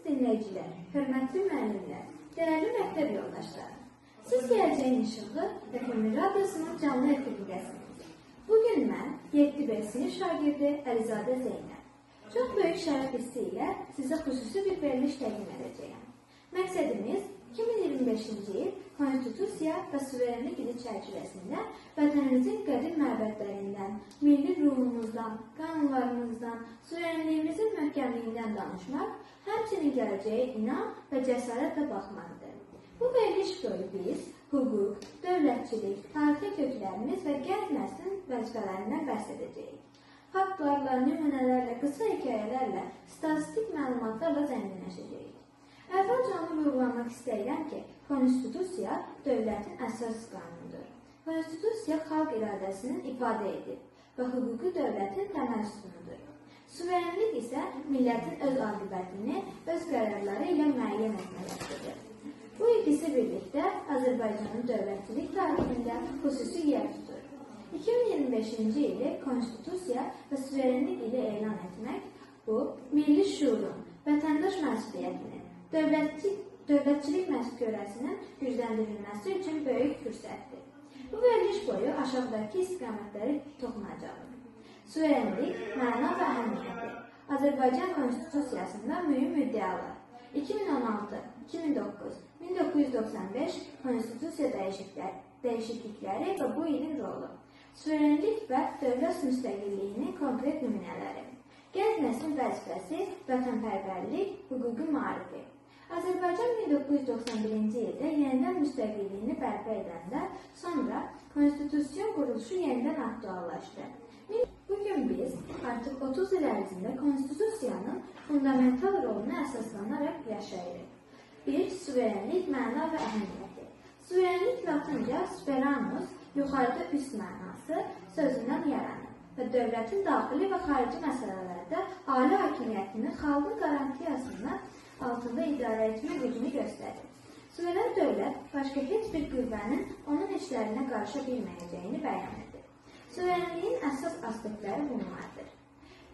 dinləyicilər, hörmətli müəllimlər, dəyərli məktəb yoldaşları. Siz Gələcəyin İşığı FM radiosunun canlı efirindəsiniz. Bugün mən 7B sinif şagirdi Əlizadə Zeynəb. Çox böyük şərəf hissi ilə sizə xüsusi bir veriliş təqdim edəcəyəm. Məqsədimiz 2025-ci il Konstitusiya və suverenlik ili çərçivəsində vətənimizin qədim məbədlərindən, milli ruhumuzdan, qanunlarımızdan, suverenliyimizin möhkəmliyindən danışmaq, həmçinin gələcəyə inam və cəsarətlə baxmaqdır. Bu veriliş boyu biz hüquq, dövlətçilik, tarixi köklərimiz və gənc nəslin vəzifələrindən bəhs edəcəyik. Faktlarla, nümunələrlə, qısa hekayələrlə, statistik məlumatlarla zənginləşəcəyik. Əvvəlcə onu vurğulamaq istəyirəm ki, Konstitusiya dövlətin əsas qanunudur. Konstitusiya xalq iradəsinin ifadə edir və hüquqi dövlətin təməl sütunudur. Suverenlik isə millətin öz aqibətini öz qərarları ilə müəyyən etmək haqqıdır. Bu ikisi birlikdə Azərbaycanın dövlətçilik tarixində xüsusi yer tutur. 2025-ci ili Konstitusiya və suverenlik ili elan etmək, bu, milli şuurun, vətəndaş məsuliyyətinin, dövlətçilik məfkurəsinin gücləndirilməsi üçün böyük fürsətdir. Bu veriliş boyu aşağıdakı istiqamətləri toxunacağıq. Suverenlik, məna və əhəmiyyəti. Azərbaycan Konstitusiyasında mühüm müddəalar. 2016, 2009, 1995 Konstitusiya dəyişiklikləri və bu ilin rolu. Suverenlik və dövlət müstəqilliyinin konkret nümunələri. Gənc nəslin vəzifəsi, vətənpərvərlik, hüquqi maarifi. Azərbaycan 1991-ci ildə yenidən müstəqilliyini bərpa edəndə sonra konstitusiyon quruluşu yenidən aktuallaşdı. Bugün biz artıq 30 il ərzində konstitusiyanın fundamental roluna əsaslanaraq yaşayırıq. 1. Suverenlik, məna və əhəmiyyəti. Suverenlik latınca suveranus, yuxarıda üst mənası sözündən yaranır və dövlətin daxili və xarici məsələlərdə ali hakimiyyətini xalqın qarantiyasını altında idarə etmə gücünü göstərir. Suveren dövlət başqa heç bir qüvvənin onun işlərinə qarışa bilməyəcəyini bəyan edir. Suverenliyin əsas aspektləri bunlardır.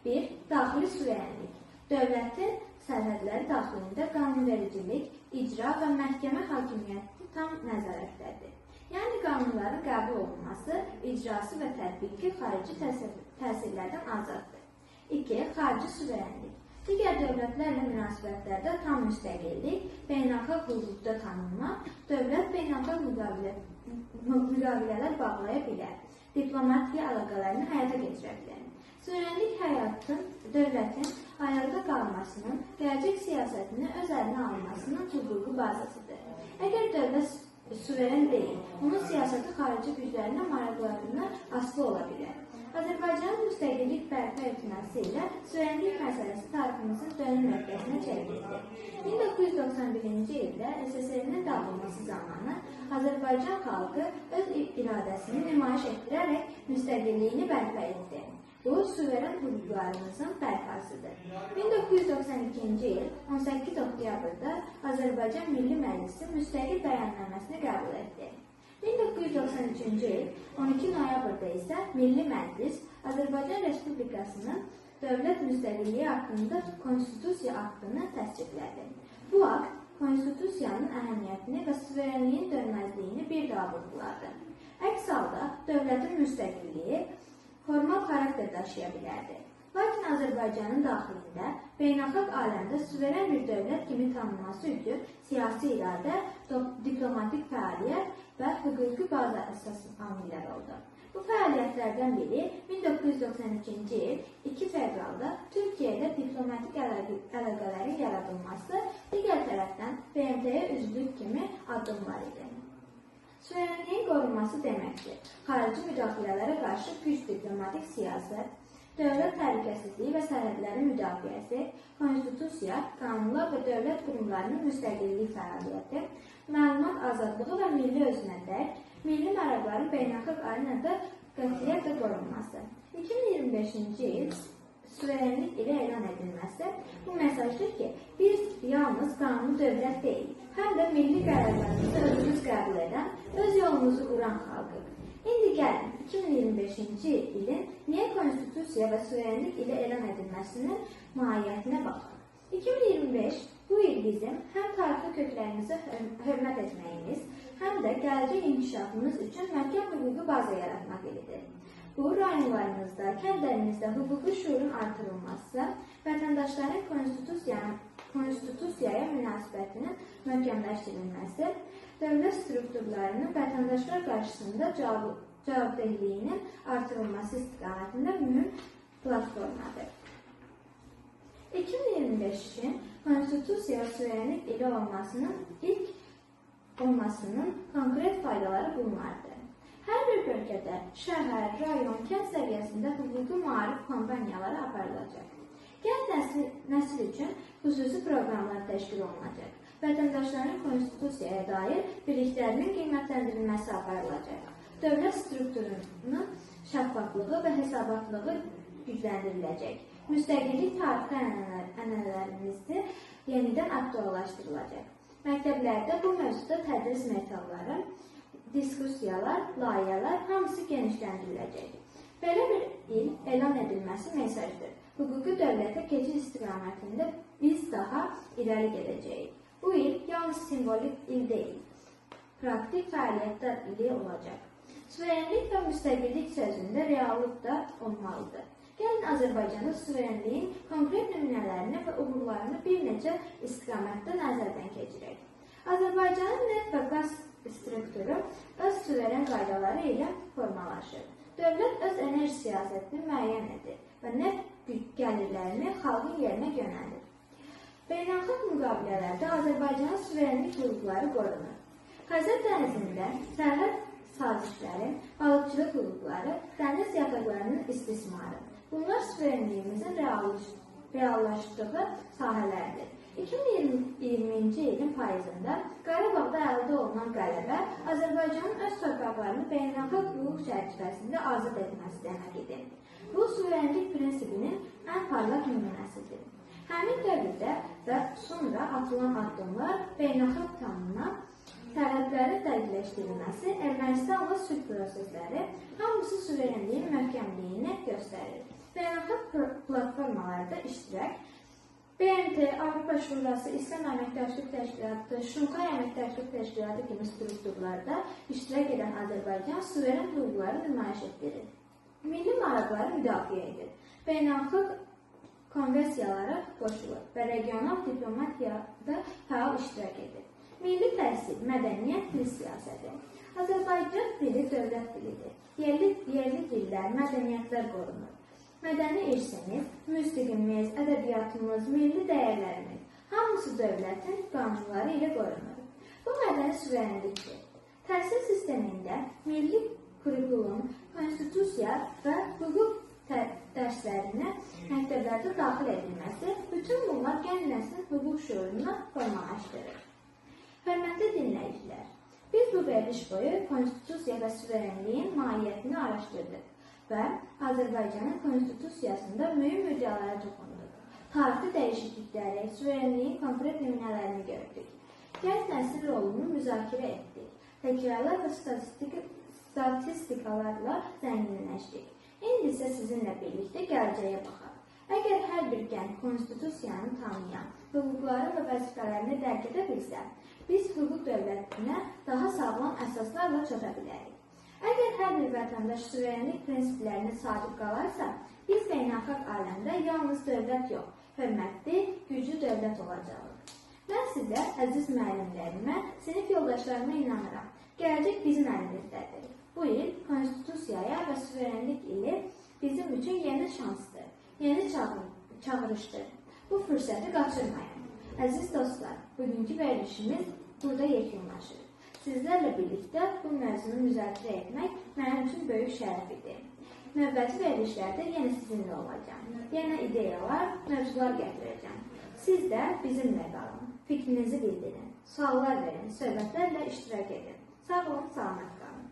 1. Daxili suverenlik. Dövlətin sərhədləri daxilində qanunvericilik, icra və məhkəmə hakimiyyəti tam nəzarətdədir. Yəni qanunların qəbul olunması, icrası və tətbiqi xarici təsirlərdən azaddır. 2. Xarici suverenlik. Digər dövlətlərlə münasibətlərdə tam müstəqillik, beynəlxalq hüquqda tanınma, dövlət beynəlxalq müqavilələr bağlaya bilər, diplomatiya əlaqələrini həyata keçirə bilər. Suverenlik həyatın, dövlətin ayaqda qalmasının, gələcək siyasətini öz əlinə almasının hüquqi bazasıdır. Əgər dövlət suveren deyil, onun siyasəti xarici güclərinə maraqlarına asılı ola bilər. Azərbaycanın müstəqillik bərpa etməsi ilə suverenlik məsələsi tariximizin dönüm nöqtəsinə çevrildi. 1991-ci ildə SSR-nin dağılması zamanı Azərbaycan xalqı öz iradəsini nümayiş etdirərək müstəqilliyini bərpa etdi. Bu, suveren hüquqlarımızın bərpasıdır. 1992-ci il 18 oktyabrda Azərbaycan Milli Məclisi müstəqil bəyannaməsini qəbul etdi. 1993-cü il 12 noyabrda isə Milli Məclis Azərbaycan Respublikasının dövlət müstəqilliyi haqqında Konstitusiya aktını təsdiqlədi. Bu akt Konstitusiyanın əhəmiyyətini və suverenliyin dönməzliyini bir daha vurğuladı. Əks halda dövlətin müstəqilliyi formal xarakter daşıya bilərdi. Lakin Azərbaycanın daxilində beynəlxalq aləmdə suveren bir dövlət kimi tanınması üçün siyasi iradə, diplomatik fəaliyyət və hüquqi baza əsas amillər oldu. Bu fəaliyyətlərdən biri 1992-ci il 2 fevralda Türkiyədə diplomatik əlaqələrin yaradılması, digər tərəfdən BMT-yə üzvlük kimi addımlar idi. Suverenliyin qorunması deməkdir, xarici müdaxilələrə qarşı güc diplomatik siyasət, dövlət təhlükəsizliyi və sərhədlərin müdafiəsi, konstitusiya, qanunlar və dövlət qurumlarının müstəqillik fəaliyyəti, məlumat azadlığı və milli özünə dərk, milli maraqların beynəlxalq arenada qətiyyətlə qorunması. 2025-ci il suverenlik ilə elan edilməsi bu mesajdır ki, biz yalnız qanuni dövlət deyil, həm də milli qərarlarımızı özümüz qəbul edən, öz yolumuzu quran xalqıq. İndi gəlin 2025-ci ilin niyə Konstitusiya və suverenlik ilə elan edilməsinin mahiyyətinə baxaq. 2025 bu il bizim həm tarixi köklərimizə hörmət etməyimiz, həm də gələcək inkişafımız üçün möhkəm hüquqi baza yaratmaq ilidir. Bu, rayonlarımızda, kəndlərimizdə hüquqi şuurun artırılması, vətəndaşların konstitusiyaya münasibətinin möhkəmləşdirilməsi, dövlət strukturlarının vətəndaşlar qarşısında cavabdehliyinin artırılması istiqamətində mühüm platformadır. 2025-in Konstitusiya suverenlik ili olmasının konkret faydaları bunlardır. Hər bir bölgədə, şəhər, rayon, kənd səviyyəsində hüquqi maarif kampaniyaları aparılacaq. Gənc nəsil üçün xüsusi proqramlar təşkil olunacaq. Vətəndaşların konstitusiyaya dair biliklərinin qiymətləndirilməsi aparılacaq. Dövlət strukturunun şəffaflığı və hesabatlığı gücləndiriləcək. Müstəqillik tarixi ənənələrimizi yenidən aktuallaşdırılacaq. Məktəblərdə bu mövzuda tədris materialları, diskussiyalar, layihələr hamısı genişləndiriləcək. Belə bir il elan edilməsi mesajdır. Hüquqi dövlətə keçid istiqamətində biz daha irəli gedəcəyik. Bu il yalnız simvolik il deyil, praktik fəaliyyətlər ili olacaq. Suverenlik və müstəqillik sözündə reallıq da olmalıdır. Gəlin Azərbaycanda suverenliyin konkret nümunələrini və uğurlarını bir neçə istiqamətdə nəzərdən keçirək. Azərbaycanın neft və qaz strukturu öz suveren qaydaları ilə formalaşır. Dövlət öz enerji siyasətini müəyyən edir və neft gəlirlərini xalqın yerinə yönəldir. Beynəlxalq müqavilələrdə Azərbaycanın suverenlik hüquqları qorunur. Xəzər dənizində sərhəd sazişləri, balıqçılıq hüquqları, dəniz yataqlarının istismarı. Bunlar suverenliyimizin reallaşdığı sahələrdir. 2020-ci ilin payızında Qarabağda əldə olunan qələbə Azərbaycanın öz torpaqlarını beynəlxalq hüquq çərçivəsində azad etməsi demək idi. Bu, suverenlik prinsipinin ən parlaq nümunəsidir. Həmin dövrdə və sonra atılan addımlar beynəlxalq tanınma, sərhədlərin dəqiqləşdirilməsi, Ermənistanla sülh prosesləri hamısı suverenliyin möhkəmliyini göstərir. Beynəlxalq platformalarda iştirak, BMT, Avropa Şurası, İslam Əməkdaşlıq Təşkilatı, Şanxay Əməkdaşlıq Təşkilatı kimi strukturlarda iştirak edən Azərbaycan suveren hüquqları nümayiş etdirir. Milli maraqları müdafiə edir. Beynəlxalq konvensiyalara qoşulur və regional diplomatiyada fəal iştirak edir. Milli təhsil, mədəniyyət, dil siyasəti. Azərbaycan dili dövlət dilidir. Yerli dillər, mədəniyyətlər qorunur. Mədəni irsimiz, musiqimiz, ədəbiyyatımız, milli dəyərlərimiz hamısı dövlətin qanunları ilə qorunur. Bu mədəni suverenlikdir. Təhsil sistemində milli kurikulum, konstitusiya və hüquq dərslərinə məktəblərdə daxil edilməsi, bütün bunlar gənc nəslin hüquq şüurunu formalaşdırır. Hörmətli dinləyicilər, biz bu veriliş boyu konstitusiya və suverenliyin mahiyyətini araşdırdıq və Azərbaycanın konstitusiyasında mühüm müddəalara toxunduq. Tarixi dəyişiklikləri, suverenliyin konkret nümunələrini gördük. Gənc nəsil rolunu müzakirə etdik. Təkrarlar və statistikalarla zənginləşdik. İndi isə sizinlə birlikdə gələcəyə baxaq. Əgər hər bir gənc konstitusiyanı tanıyan, hüquqları və vəzifələrini dərk edə bilsə, biz hüquq dövlətinə daha sağlam əsaslarla çata bilərik. Əgər hər bir vətəndaş suverenlik prinsiplərinə sadiq qalarsa, biz beynəlxalq aləmdə yalnız dövlət yox, hörmətli, güclü dövlət olacağıq. Mən sizə, əziz müəllimlərimə, sinif yoldaşlarıma inanıram. Gələcək bizim əlimizdədir. Bu il konstitusiyaya və suverenlik ili bizim üçün yeni şansdır, yeni çağırışdır. Bu fürsəti qaçırmayın. Əziz dostlar, bugünkü verilişimiz burada yekunlaşır. Sizlərlə birlikdə bu mövzunu müzakirə etmək mənim üçün böyük şərəf idi. Növbəti verilişlərdə yenə sizinlə olacağam. Yenə ideyalar, mövzular gətirəcəm. Siz də bizimlə qalın, fikrinizi bildirin, suallar verin, söhbətlərlə iştirak edin. Sağ olun, salamat qalın.